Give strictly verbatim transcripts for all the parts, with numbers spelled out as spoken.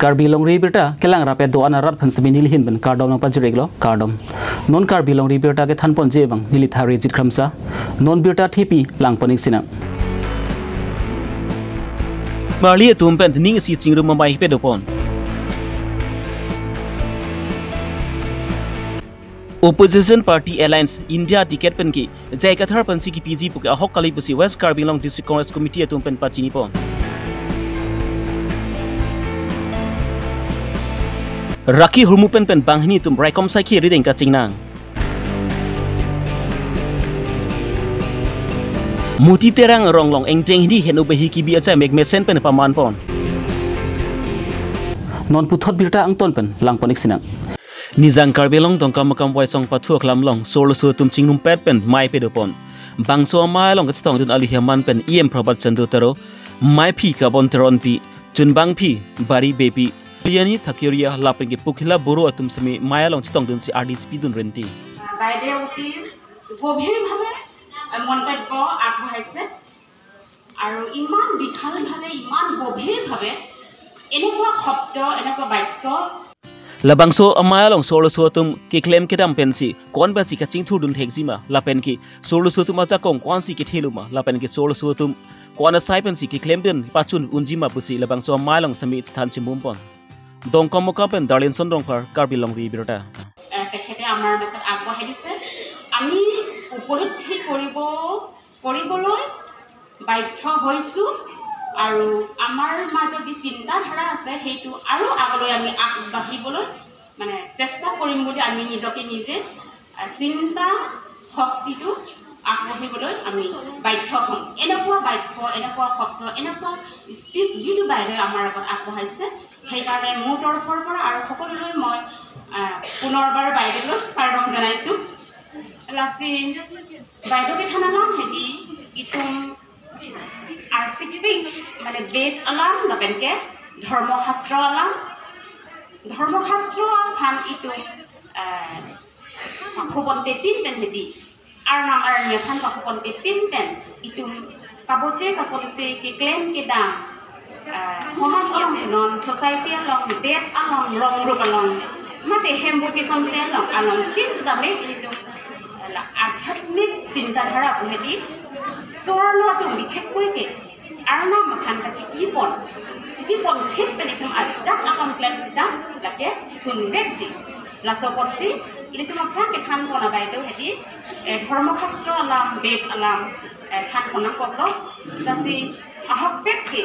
Karbi Longri Abirta kelang rap-et do-an arat aphan semi neli ahin pen kardom nangpajir-iklo, kardom. Non Karbi Longri Abirta kethan ponji abang neli Tharjit Kramsa. Non birta thepi lang pon-ik sinang. Marli atum pen ning isi chingrum amei pado pon. Opposition Party Alliance India ticket pen ke J I Kathar pensi kepiji puke ahok kali pusi West Karbi Anglong District Congress Committee atum pen pachini pon. Rakhi ahormu pen pen banghini atum raikom saikhi arideng kachingnang. Muti Terang arong along engdeng hini henlo behi kibi ajai mek mesen pen paman pon. Non puthot birta angton pen lang pon-ik sinang. Nijang Karbi Anglong Dongkamukam Waisong pathu aklam along so arloso atum chingrumpet pen mei pado pon. Bangso amei along kachetongdun alu amen pen E M Prabhat Chandra Taro, meiphi Kabon Teronpi, chunbangphi Bari Beypi, Liani Thakiria lapen ke Pukhila Boro atum semi mei along chetongdunsi ardi chipidun renti. বাইদেউ অতি গভীৰভাৱে, আহ, মন্তব্য আগবঢ়াইছে আৰু ইমান বিশালভাৱে, ইমান গভীৰভাৱে এনেকুৱা শব্দ, এনেকুৱা বাক্য Labangso amei along so arloso atum keklem kedam pensi ko-an pensi kachingthurdun thekji ma, lapen ke so arloso atum ajakong ko-ansi kethe lo ma, lapen ke so arloso atum ko-an asai pensi keklemdun pachun unji ma pusi labangso amei along semi chethan chimbum pon. Dongkamukam pen Darlinson Rongphar, Karbi Longri Abirta. এ, তেখেতে আমাৰ মাজত আগবঢ়াই দিছে। আমি উপলব্ধি কৰিব, কৰিবলৈ বাধ্য হৈছোঁ আৰু আমাৰ মাজত যি চিন্তাধাৰা আছে, সেইটো আৰু আগলৈ আমি আগবাঢ়িবলৈ, মানে, চেষ্টা কৰিম বুলি আমি নিজকে নিজে, আ, চিন্তা শক্তিটো আগবাঢ়িবলৈ আমি বাধ্য হ'ম। এনেকুৱা বাক্য, এনেকুৱা শব্দ, এনেকুৱা স্পীচ যিটো বাইদেৱে আমাৰ আগত আগবঢ়াইছে, সেইকাৰণে মোৰ তৰফৰ পৰা আৰু সকলোলৈ মই, আহ, পুনৰবাৰ বাইদেউলৈ প্ৰণাম জনাইছোঁ। Lasi, বাইদেউ kethan alam hedi, itum arsik pik, mane Ved alam, lapen ke Dharma Shastra alam, Dharma Shastra aphan itum, eh, pakhopon pepin pen hedi, Arnam arni aphan pakhopon pepin pen itum kaboche kasonse keklem kedam, ah, somaj along non, society along, det along, rong rup along, mate hembuti sonse along, along tin sitame itum la adhyatmik chintadhara pu hedi so arlo atum bikhekkoi ke Arnam aphan kachikipon, chikipon thik pen itum ajat akam klem sita lake thunvekji. Laso apotsi ilitum aphan kethan pon abai do hedi, eh, Dharma Shastra alam, Ved alam, eh, than pon nangkoklo. Lasi ahokpet ke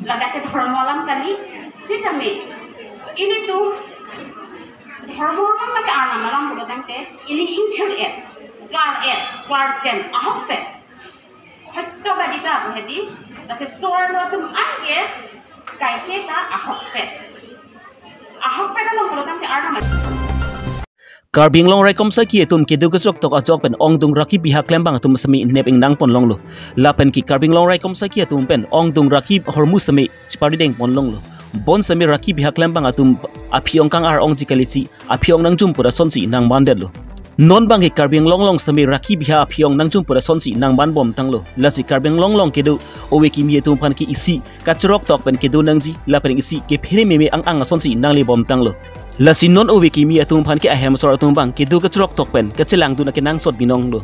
ladak ke Dharma alam kali, sitame ilitum Dharma alam lake Arnam alam pulo tangte ili ingthir-et, klar-et, klarchen ahokpet সত্যবাদিতা pu hedi, lasi so arlo atum an ke kaike ta ahokpet. Ahokpet along pulo tangte Arnam. Karbi Anglong raikom saikhi atum kedo kachrok tok ajok pen ongdung rakhi biha klembang atum semi nep ingnang pon longlo. Lapen ke Karbi Anglong raikom saikhi atum pen ongdung rakhi ahormu semi chipari deng pon longlo. Bon semi rakhi biha klembang atum aphi-ong kang-ar ongji kalisi aphi-ong nangjum pura sonsi nangmandetlo. Non bang ke Karbi Anglong along sitame rakhi biha aphi-ong nangjum pura sonsi nangman bomtanglo. Lasi Karbi Anglong along kedo ove kimi atum aphan ke isi kachrok tok pen kedo nangji, lapen isi kephere meme ang-ang asonsi nangle bomtanglo. Lasi non ove kimi atum aphan ke ahem asor atum bang kedo kachrok tok pen kachelangdun akenangsot binonglo.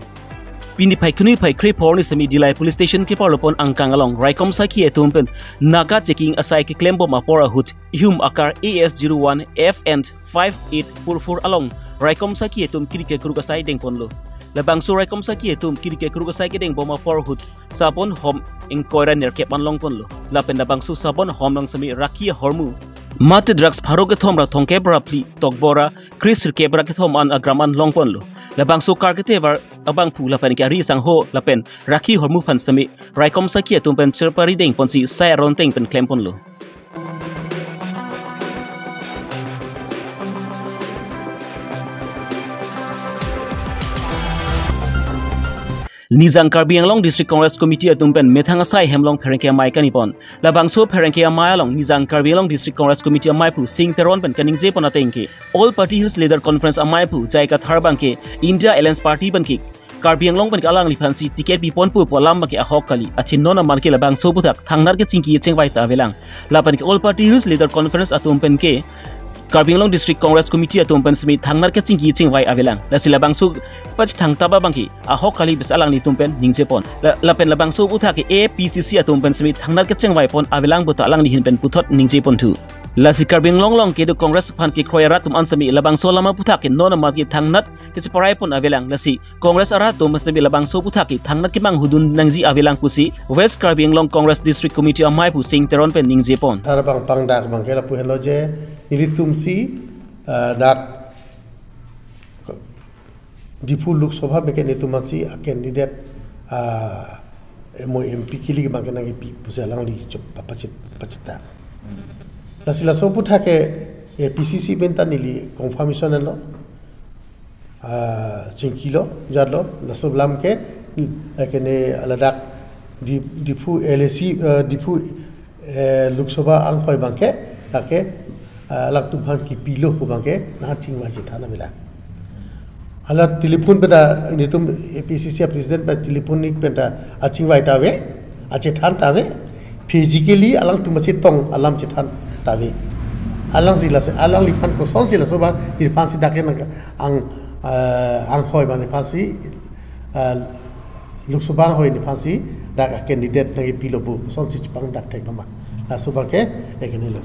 Pini phai khnui phai kre phor ni sitame Dillai Police Station keparlo pon angkang along raikom saikhi atum pen Naga checking asai keklem bom apor ahut ihum akar A S zero one F N five eight four four along raikom saikhi atum kiri kekruk asai deng ponlo. Labangso raikom saikhi atum kiri kekruk asai kedeng bom apor ahut sabon hom ingkoi ra nerkep an long ponlo. Lapen labangso sabon hom along sitame rakhi ahormu mate drugs pharo kethom ra thomkep ra phli tokbor ra kre sirkep ra kethom an agram an long ponlo. Labangso karkete var abangphu lapen ke ari sangho lapen rakhi ahormu aphan sitame raikom saikhi atum pen chirpari deng ponsi sai aron teng pen klem ponlo. Nijang Karbi Anglong District Congress Committee atum pen methang asai hem along pherangke amei kani pon. Labangso pherangke amei along Nijang Karbi Anglong District Congress Committee ameiphu Sing Teron pen kaningje pon ateng ke All Party Hills Leader Conference ameiphu J I Kathar bang ke India Alliance Party pen ke Karbi Anglong pen ke alangliphansi ticket piponpo pu alam abangke ahok kali. Athe non amat ke labangso aphuthak thangnat kechingki chingvai ta avelang. Lapen ke All Party Hills Leader Conference atum pen ke Karbi Anglong District Congress Committee atum pen semi thangnat kechingki chingvai avelang. Lasi labangso pachethang taba abangke ahok kali pusi alanglitum pen ningjepon. La, lapen labangso aphuthak ke A P C C atum pen semi thangnat kechingvaipon avelang pu ta alangli ahin pen puthot ningjeponthu. Lasi Karbi Anglong along kedo Congress aphan kekroi arat atum an semi labangso alam aphuthak ke non amat ke thangnat kecheparaipon avelang. Lasi Congress arat atum semi labangso aphuthak ke thangnat kemanghu dun nangji avelang pusi West Karbi Anglong Congress District Committee amei pu Sing Teron pen ningjepon. Thar abang pangdak abangke lapu henlo je, nelitumsi, ah, dak Diphu Lok Sabha abangke nelitum aphansi a candidate, ah, mo M P kili abangke nangkepi pusi alangli chop pa-, pachit-, pachita. Lasi laso aphuthak ke A P C C pen ta neli confirmation lo. Ah, chingkilo, jatlo, laso alam ke, eh, kene ladak Di-, Diphu L A C, eh, Diphu, eh, Lok Sabha anghoi abangke, lake, ah, alangtum aphan kipilo pu abangke, nangchingvai chethan avelang. Hala telephone pen ta, nelitum A P C C president pen telephone nik pen ta, achingvai ta ave, achethan ta ave, physically alangtum achetong alam chethan ta ave. Alangsi lasi, alangliphan kosonsi laso abang, neliphansi dak ke nang ang, eh, anghoi abang neliphansi, eh, Lok Sabha anghoi neliphansi dak a candidate nangkepilo pu kosonsi chepangdak thek nama. Laso abangke, eh, kene lo.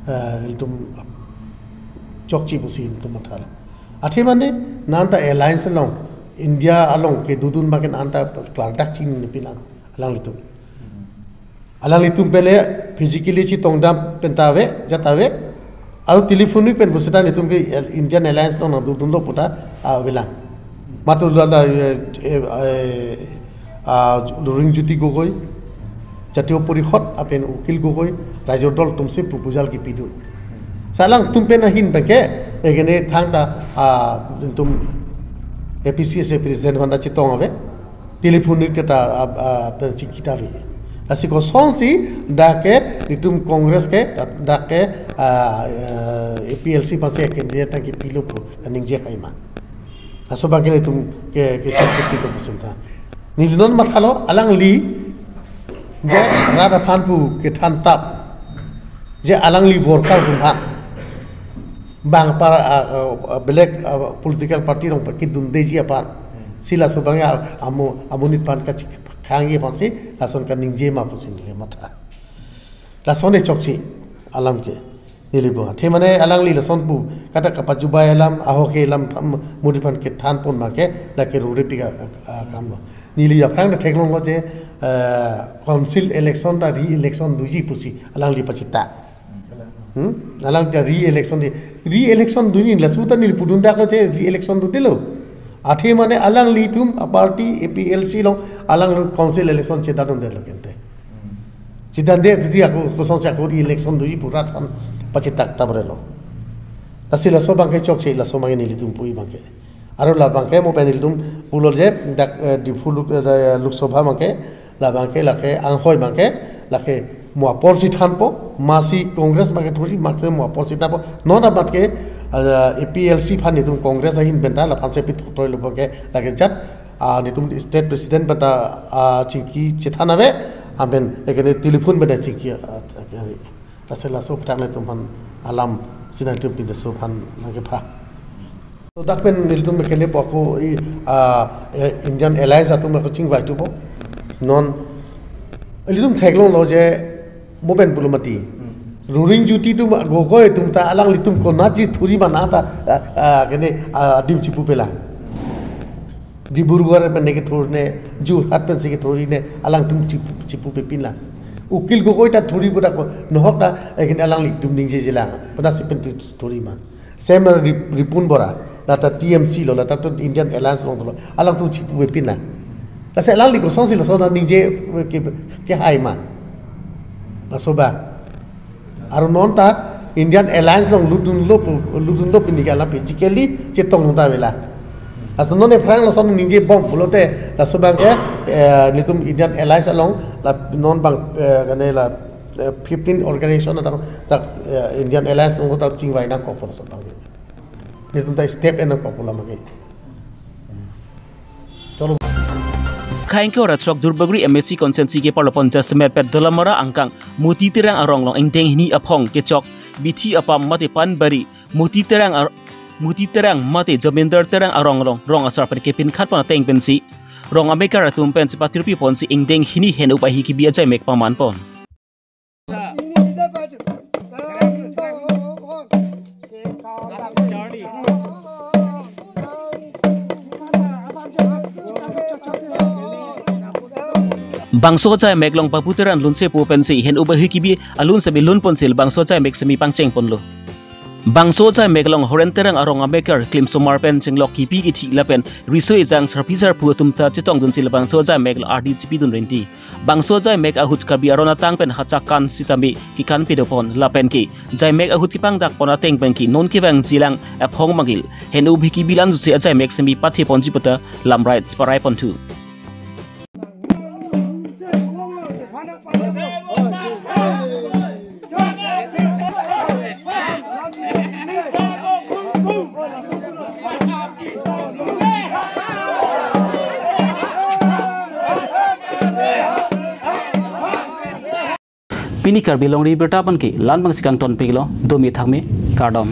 Eh, nelitum chokche pusi nelitum mathalo. Athe mane, non ta alliance along, India along kedodun abangke non ta klardak chinine pilang alanglitum. Alanglitum pen le physically chetongdam pen ta ave, jat ave. Aru telephone pen pusita nelitum ke Indian Alliance along nangdodunlo pu ta, ah, avelang. Matha la, eh, eh, eh, ah, Lurinjyoti Gogoi, Jatiya Parishad lapen Akhil Gogoi, Raijor Dal atumsi proposal kepidun. Lasi alangtum pen ahin abangke, eh, kene thangta, ah, nelitum A P C C president aphan ta chetong ave. Telephone ke ta, ah, ah, pen chingki ta ave. Lasi kosonsi dak ke nelitum Congress ke, dak ke, ah, ah, A P L C aphansi candidate nangkepilo pu kaningje kaima. Laso abangke nelitum ke, ke chok chok pilo pu sim ta. Neli non mathalo alangli je rat aphan pu kethan tap. Je alangli worker atum aphan. Bang para, ah, ah, belek, ah, political party along kedundeji aphan. Si laso abang, ah, amo, amonit aphan kachik khangji aphansi, lason kaningje ma pusi neli matha. Lason e chokche alam ke. Neli bo. Athe mane alangli lason pu, kata kapajubai alam, ahok ke alam, am, monit aphan kethanpon abangke, lake rure pika, ah, kam lo. Neli aphrang ta theklonglo je, eh, council election ta re-election doji pusi, alangli pachita. Hmm? Alang ta re-election di, re-election doji, laso ta neli pudun daklo je re-election dodelo. Athe mane alanglitum a party A P L C along alang council election chedan dodelo kente. Chedande piti ako kosonsi ako re-election doji pu rat aphan pachitak ta brelo. Lasi laso abangke chokche, laso abangke nelitum pu abangke. Aru labangke mo pen nelitum pulo je dak, eh, Diphu Lok, eh, Lok Sabha abangke, labangke lake anghoi abangke, lake mo aporsi thanpo, masi Congress abangke thuri, make mo aporsi thanpo, non amat ke, eh, A P L C aphan nelitum Congress ahin pen ta, laphan se pit thotoi lo abangke, lake jat, ah, nelitum state president pen ta, ah, chingki chethan ave, amen, ekene telephone pen ta chingki, ah, ave. Lasi laso aphuthak nelitum aphan alam si nelitum pin laso aphan nangkepha. So dak pen nelitum kele poko i, ah, eh, Indian Alliance atum ako chingvai thupo. Non nelitum theklonglo je mo pen pulo mati. Lurinjyoti atum, Gogoi atum ta alanglitum konatsi thuri ma nang ta, ah, ah, kene, ah, adim chipupelang. Dibrugarh pen neke thurine, Jorhat pensi kethurine, alangtum chipu, chipupepinlang. Akhil Gogoi ta thuri pu ta ko, nohok ta, ekene alanglitum ningjejelang. Konatsi pen thu, thuri ma. Same Ri-, Ripun Bora, lata T M C lo, lata to Indian Alliance along lo, alangtum chipupepinlang. Lasi alangli kosonsi lason ningje ke, kehai ma. Laso abang. Aru non ta Indian Alliance along lutdunlo pu, lutdunlo pini ke alam physically chetong ta avela. Lasi non aphrang lason ningjebom pulote laso abangke, eh, nelitum Indian Alliance along la non abang, eh, kene la, eh, fifteen organization ta, ta, eh, Indian Alliance along ta chingvai nangkok pu laso abangke. Nelitum ta step en nangkok pu alam ke. Chalo. Thangkeo ra throk Duarbagori M A C constituency keparlo pon jasemet pet Dolamara angkang Moti Terang arong along ingdeng hini aphong kechok bithi apam mate panbari Moti Terang ar Moti Terang mate Jamindar Terang arong along rong asar pen kepinkhat pon ateng pensi rong amekar atum pensi patirpi ponsi ingdeng hini hen-up ahi kebi ajaimek paman pon. Bangso ajaimek along Babu Terang lunsepo pensi hen-up ahi kebi alun semi lun ponsi labangso ajaimek semi pangcheng ponlo. Bangso ajaimek along Horen Terang arong amekar klimsomar pen chenglok kepi kethi lapen riso ejang sarpi sarpo atum ta chetongdunsi labangso ajaimek along ardi chepidun rinti. Bangso ajaimek ahut Karbi aron atang pen hachakan sitame kekan pedo pon lapen ke ajaimek ahut kepangdak pon ateng pen ke non kevang jilang aphong mangil hen-up ahi kebi alansi ajaimek semi pathe ponji puta lamrai cheparai ponthu. Pini Karbi Longri Abirta pen ke la-an abangsi kangton piklo, domi thakmi, kardom.